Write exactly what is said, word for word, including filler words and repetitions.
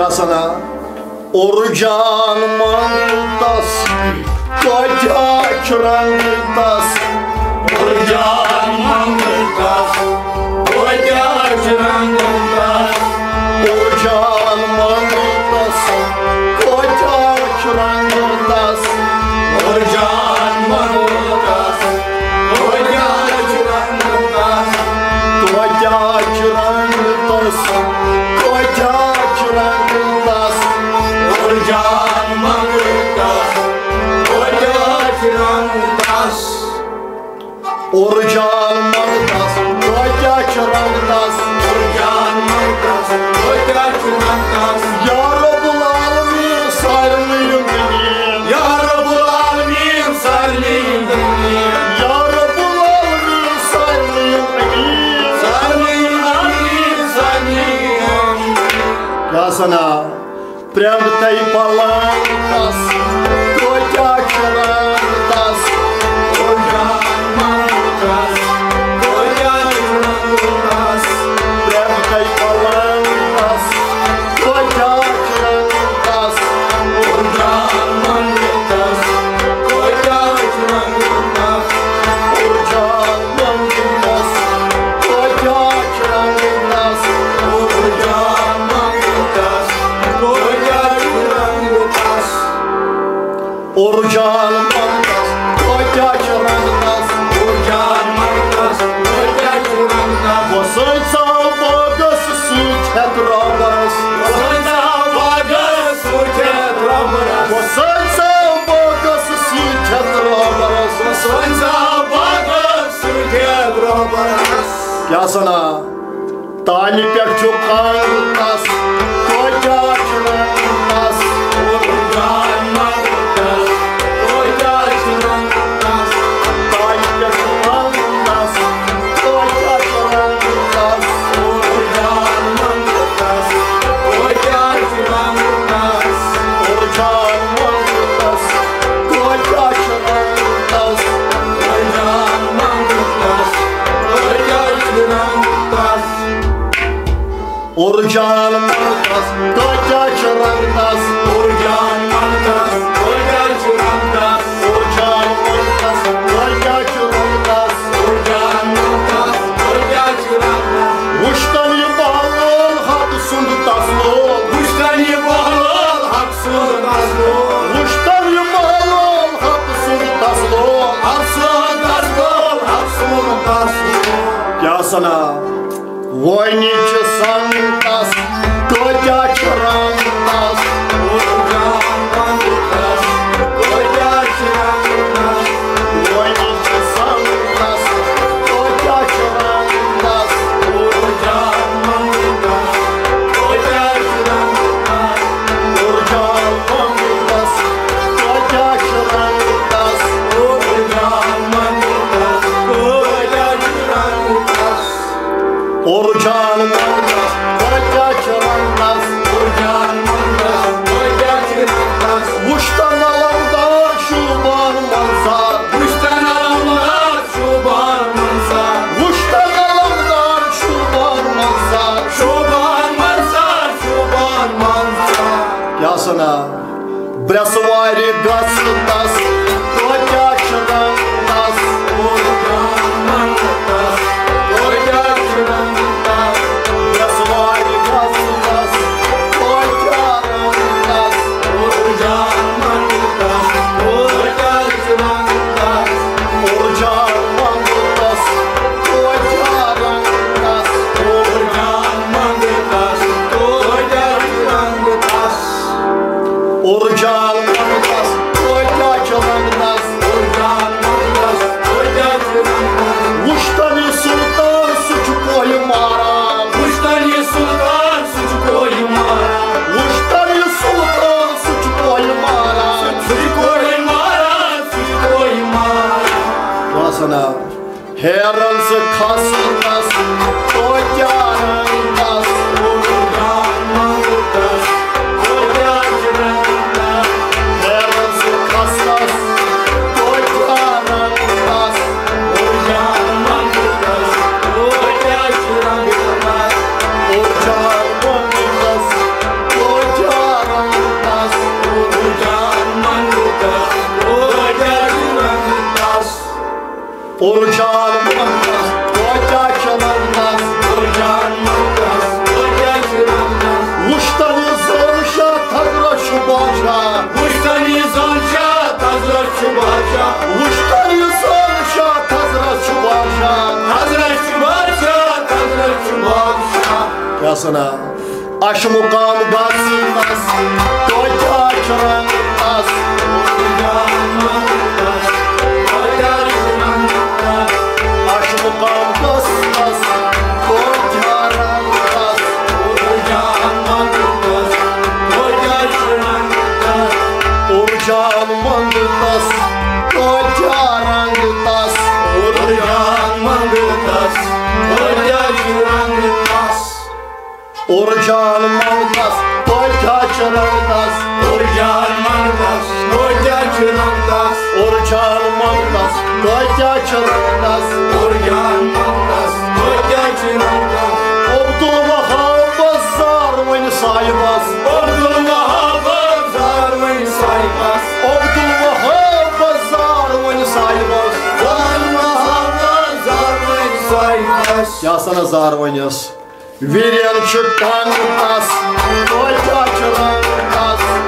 آسان۔ اور جان منٛگتس، کٲتیٛاہ چھُ رنٛگتس۔ اور جان منٛگتس، کٲتیٛاہ چھُ رنٛگتس۔ اور جان منٛگتس، کٲتیٛاہ چھُ رنٛگتس۔ اور جان منٛگتس، کٲتیٛاہ چھُ رنٛگتس۔ کٲتیٛاہ چھُ رنٛگتس، کٲتیٛاہ چھُ رنٛگتس۔ اور جان منٛگتس، کٲتیٛاہ چھُ رنٛگتس۔ اور جان منٛگتس، کٲتیٛاہ چھُ رنٛگتس۔ اور جان منٛگتس، کٲتیٛاہ چھُ رنٛگتس۔ یا رب العالمین، سارنٕے ہُنٛد غنی۔ یا رب العالمین، سارنٕے ہُنٛد غنی۔ یا رب العالمین، سارنٕے ہُنٛد غنی۔ سارنٕے ہُنٛد غنی، سارنٕے ہُنٛد غنی۔ کیٛاہ سنا؟ پرٛٮ۪نٛگتَے پلنٛگس، کٲتیٛاہ چھُ رنٛگتس۔ اور جان منٛگتس، کٲتیٛاہ چھُ رنٛگتس۔ پرٛٮ۪نٛگتَے پلنٛگس، کٲتیٛاہ چھُ رنٛگتس۔ اور جان منٛگتس، کٲتیٛاہ چھُ رنٛگتس۔ اور جان منٛگتس، کٲتیٛاہ چھُ رنٛگتس۔ اور جان منٛگتس، کٲتیٛاہ چھُ رنٛگتس۔ اور جان منٛگتس، کٲتیٛاہ چھُ رنٛگتس۔ اور جان منٛگتس، کٲتیٛاہ چھُ رنٛگتس۔ وۄنۍ سۭتۍ ژاو باغس سۭتۍ ہٮ۪تھ رۄبرس۔ وۄنۍ سۭتۍ ژاو باغس سۭتۍ ہٮ۪تھ رۄبرس۔ وۄنۍ سۭتۍ ژاو باغس سۭتۍ ہٮ۪تھ رۄبرس۔ وۄنۍ سۭتۍ ژاو باغس سۭتۍ ہٮ۪تھ رۄبرس۔ کیٛاہ سنا؟ تانہِ پٮ۪ٹھ چھُ کانٛگرٕ تس، توتہِ چھُ رنٛگ تس۔ اور جان منٛگتس، توتہِ چھُ رنٛگ تس۔ تانہِ پٮ۪ٹھ چھُ کانٛگرٕ تس، توتہِ چھُ رنٛگ تس۔ اور جان منٛگتس، توتہِ چھُ رنٛگ تس۔ اور جان منٛگتس، توتہِ چھُ رنٛگ تس۔ اور جان منٛگتس، توتہِ چھُ رنٛگ تس۔ اور جان منٛگتس، کٲتیٛاہ چھُ رنٛگتس۔ اور جان منٛگتس، کٲتیٛاہ چھُ رنٛگتس۔ اور جان منٛگتس، کٲتیٛاہ چھُ رنٛگتس۔ اور جان منٛگتس، کٲتیٛاہ چھُ رنٛگتس۔ وُچھتن یہِ بہلول حق سُنٛد تس لول۔ وُچھتن یہِ بہلول حق سُنٛد تس لول۔ وُچھتن یہِ بہلول حق سُنٛد تس لول۔ حق سُنٛد تس لول، حق سُنٛد تس لول۔ کیٛاہ سنا؟ وۄنۍ چھِ سنگتس کٲتیٛاہ چھِ رنگتس۔ اور جان منٛگتس، کٲتیٛاہ چھِ رنگتس۔ وۄنۍ چھِ سنگتس کٲتیٛاہ چھِ رنگتس۔ اور جان منٛگتس، کٲتیٛاہ چھِ رنگتس۔ اور جان منٛگتس، کٲتیٛاہ چھِ رنگتس۔ اور جان منٛگتس، کٲتیٛاہ چھِ رنگتس۔ اور جان منٛگتس، کٲتیٛاہ چھِ رنٛگتس۔ اور جان منٛگتس، کٲتیٛاہ چھِ رنٛگتس۔ وُچھتن علمدار شوٗبان منظر۔ وُچھتن علمدار شوٗبان منظر۔ وُچھتن علمدار شوٗبان منظر۔ شوٗبان منظر، شوٗبان منظر۔ کیٛاہ سنا؟ برٛٮ۪سوارِ گژھتس کٲتیٛاہ چھِ رنٛگتس۔ اور جان منٛگتس، کٲتیٛاہ چھِ رنٛگتس۔ برٛٮ۪سوارِ گژھتس کٲتیٛاہ رنٛگتس۔ اور جان منٛگتس، کٲتیٛاہ چھِ رنٛگتس۔ اور جان منٛگتس، کٲتیٛاہ رنٛگتس۔ اور جان منٛگتس، کٲتیٛاہ چھِ رنٛگتس۔ اور جان منٛگتس، کٲتیٛاہ چھِ رنٛگتس۔ اور جان منٛگتس، کٲتیٛاہ چھِ رنٛگتس۔ وُچھتن یہِ سُلطان، سُہ چھُ کوہہِ ماران۔ وُچھتن یہِ سُلطان، سُہ چھُ کوہہِ ماران۔ وُچھتن یہِ سُلطان، سُہ چھُ کوہہِ ماران۔ سُہ چھُ کوہہِ ماران، سُہ چھُ کوہہِ ماران۔ واسنا۔ ہیرن سُہ کھسنس، توتہِ رنٛگتس۔ اور جان منٛگتس، کٲتیٛاہ چھِ رنٛگتس۔ ہیرن سُہ کھسنس، توتہِ رنٛگتس۔ اور جان منٛگتس، کٲتیٛاہ چھِ رنٛگتس۔ اور جان منٛگتس، اُرجان منٛگتس، توتہِ چھُ رنٛگتس۔ اُرجان منٛگتس، توتہِ چھُ رنٛگتس۔ وُشتر یُس زن شاہ تھزرس چھُ بادشاہ۔ وُشتر یُس زن شاہ تھزرس چھُ بادشاہ۔ وُشتر یُس زن شاہ تھزرس چھُ بادشاہ۔ تھزرس چھُ بادشاہ، تھزرس چھُ بادشاہ۔ کیٛاہ سنا؟ اَشہِ مُقام گژھنس، توتہِ چھُ رنٛگتس۔ اَشہِ مُقام گژھنس، توتہِ چھُ رنٛگتس۔ اُرجان منٛگتس، توتہِ چھُ رنٛگتس۔ اُرجان منٛگتس، توتہِ چھُ رنٛگتس۔ اُرجان منٛگتس، توتہِ چھُ رنٛگتس۔ اُرجان منٛگتس، توتہِ چھُ رنٛگتس۔ اُرجان منٛگتس، توتہِ چھُ رنٛگتس۔ اُرجان منٛگتس، توتہِ چھُ رنٛگتس۔ عبدالوہاب زاروٕنۍ صاحبس۔ عبدالوہاب زاروٕنۍ صاحبس۔ عبدالوہاب زاروٕنۍ صاحبس۔ عبدالوہاب زاروٕنۍ صاحبس۔ کیٛاہ سنا زاروٕنِس؟ ویرین چھُ ٹنگ تس، توتہِ چھُ رنگ تس۔